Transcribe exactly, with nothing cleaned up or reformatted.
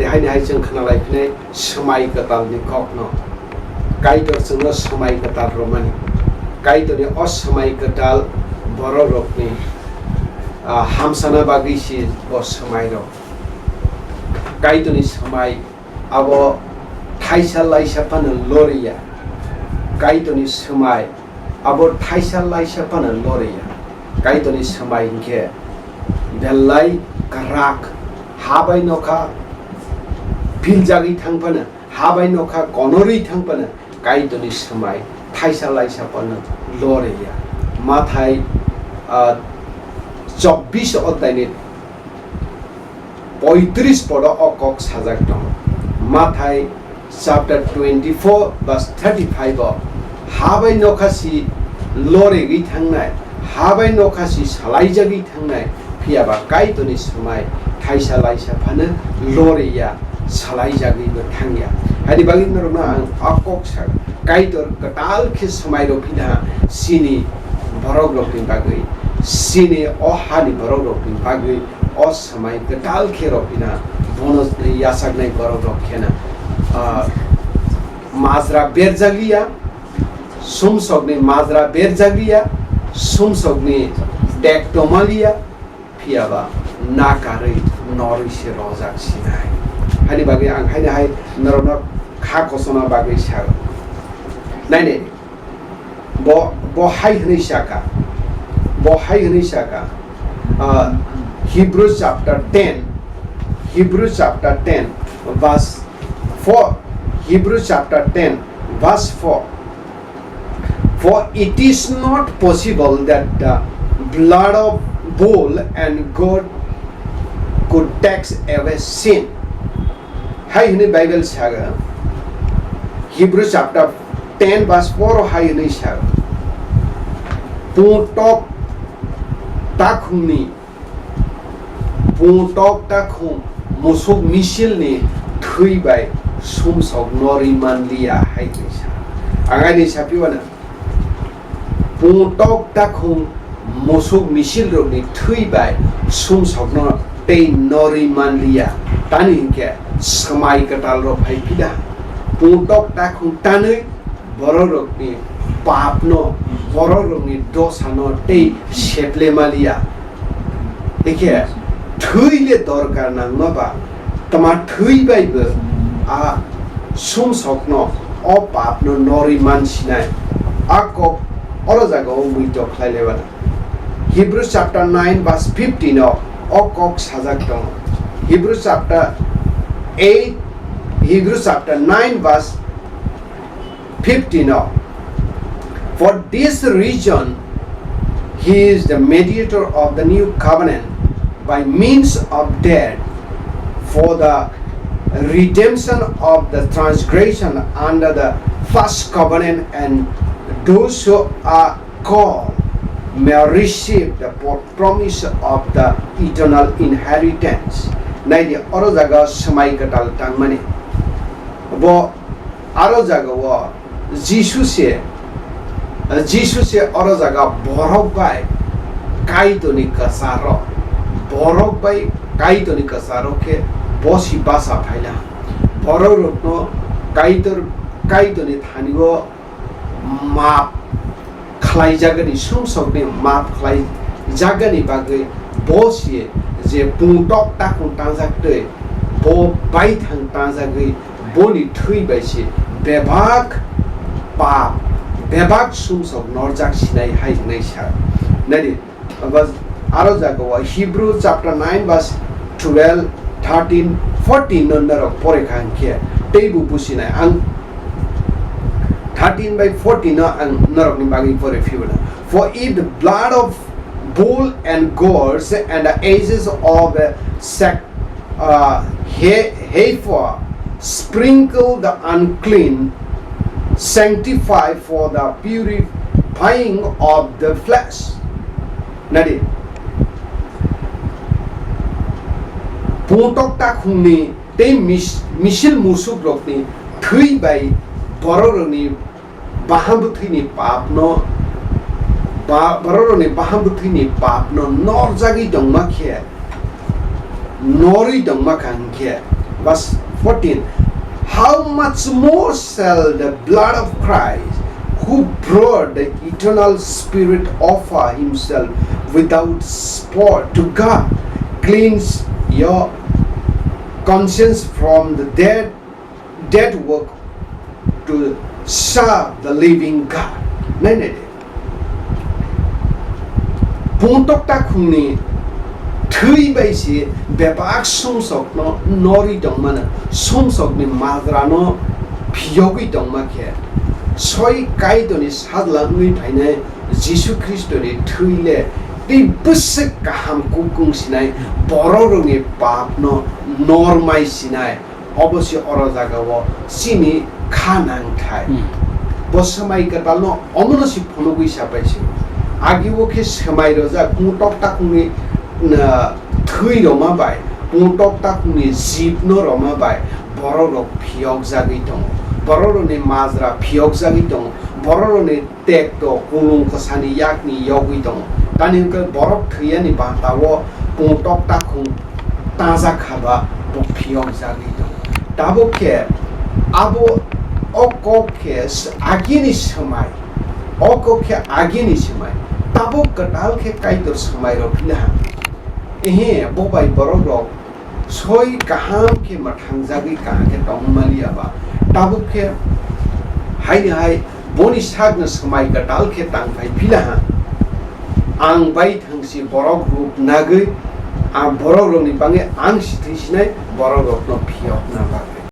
Haini hai chwng khna lai phinai swmai kwtalni kokno. Kaitor chwngno swmai kwtal rwmani. Kaitorni o swmai kwtal bororokni, ah, hamsana bagwi se bo swmai rok. Kaitorni swmai abo thaisa laisa phano loriya. Kaitorni swmai abo thaisa laisa phano loriya. Kaitorni swmai hinkhe belai kwrak, ha bai nokha philjagwi thang phano, ha bai nokha konorwi thang phano, Kaitorni swmai thaisa laisa phano loriya. Mathai, ah, chobbish odhaini poitris podo o kok sajak tongo. Mathai chapter twenty-four verse thirty-five o, ha bai nokha si lorigwi thangnai, ha bai nokha si salaijagwi thangnai, phiya ba Kaitorni swmai thaisa laisa phano loriya, salaijagwibo thangya. Haini bagwi norokno ang o kok sago, Kaitor kwtal khe swmai rw phina chini borok rokni bagwi, chini o hani borok rokni bagwi o swmai kwtal khe rw phina bono yachaknai borok rok kheno, ah, majra berjak liya, sumsokni majra berjak liya, sumsokni tek toma liya, phiya ba nakarwi norwi se rojak sinai. Haini bagwi ang haini hai norokno kha kochona bagwi sago. Nai nai, bo, bo hai hwnwi saka, bo hai hwnwi saka, ah, Hebrew chapter ten, Hebrew chapter ten verse four, Hebrew chapter ten verse four. For it is not possible that the blood of bull and goat could take away sin. Hai hwnwi Bible saga, Hebrew chapter ten verse four o hai hwnwi saga, pungtok takhumni Pungtok takhum musuk misilni thwi bai sumsok norwi manliya hai kaisa. Ang ani sapiwano pungtok takhum musuk misilrokni thwi bai sumsokno tei norwi manliya. Tani hinkhe swmai kwtalrok phai phida. Pungtok takhum tanwi bororokni papno, bororokni dosano tei seple maliya. Hikhe thwi le dorkar nangma ba, tma thwi bai bo a sumsokno, o papno norwi mansinai. A kok oro jagao muitok khlai lebana. Hebrews chapter nine verse fifteen o o kok sajak tongo. Hebrews chapter eight, Hebrews chapter nine verse fifteen o, for this reason, he is the mediator of the new covenant by means of death for the redemption of the transgression under the first covenant, and those who are called may receive the promise of the eternal inheritance. Naidi, oro jaga swmai kwtal tangmani. Bo aro jaga o Jisu se, Jisu se oro jaga borok bai Kaitorni kwcharo, borok bai Kaitorni kwcharo khe bosi basa phaila. Borok rokno Kaitor, Kaitorni thani o map khlaijagani, sumsokni map khlaijagani bagwi bo se je pungtok takhum tangjak tei bo baithang tangjagwi boni thwi bai se bebak pap, bebak sumsok norjak sinai hai hwnwi sa. Naidi, Abo aro jaga o Hebrew chapter nine verse twelve, thirteen, fourteen no norok pore kha hinkhe teibo businai ang thirteen by fourteen no ang norokni bagwi pore phibana. For if the blood of bull and goats and the ashes of a sac-, uh, he-, heifer sprinkle the unclean, sanctify for the purifying of the flesh. Nadi, pungtok takhumni tei mis-, misil musukrokni thwi bai bororokni baham bwthwini papno, ba-, bororokni baham bwthwini papno norjagwi tongma khe, norwi tongma kha hinkhe, Verse fourteen, "How much more shall the blood of Christ, who brought the eternal Spirit, offer himself without spot to God, cleanse your conscience from the dead, dead work to serve the living God." Nai nai de. Pungtok takhungni thwi bai se bebak sumsokno norwi tongmano, sumsokni majrano phiyogwi tongma khe, soi Kaitorni sajla wngwi phainai Jisu Khristoni thwi le tei bwswk kaham kukung sinai, bororokni papno normai sinai. Obo se oro jagao chini kha nangthai. Hmm. Bo swmai kwtalno omono se phunugwi sapai se. Agio khe swmai rojak pungtok takhungni, na, thwi roma bai, pungtok takhungni jibno roma bai, bororok phiyokjagwi tongo. Bororokni majra phiyokjagwi tongo. Bororokni tekto kulung kwsani yakni yogwi tongo. Tani hwnkhe borok thwiyani bantao pungtok takhung tajak haba bo phiyokjagwi tongo. Tabuk khe abo o kok khe s-, agini swmai, o kok khe agini swmai, tabuk kwtal khe Kaitor swmai rw philaha. Ehe, bo bai borok rok soi kaham khe mwthangjagwi kaham khe tongmani ya ba? Tabuk khe haini hai boni sakno swmai kwtal khe tangphai philaha. Ang bai thangsi borok ruk nagwi, ang borok rokni bagwi ang si thwi sinai borok rokno phiyokna bagwi.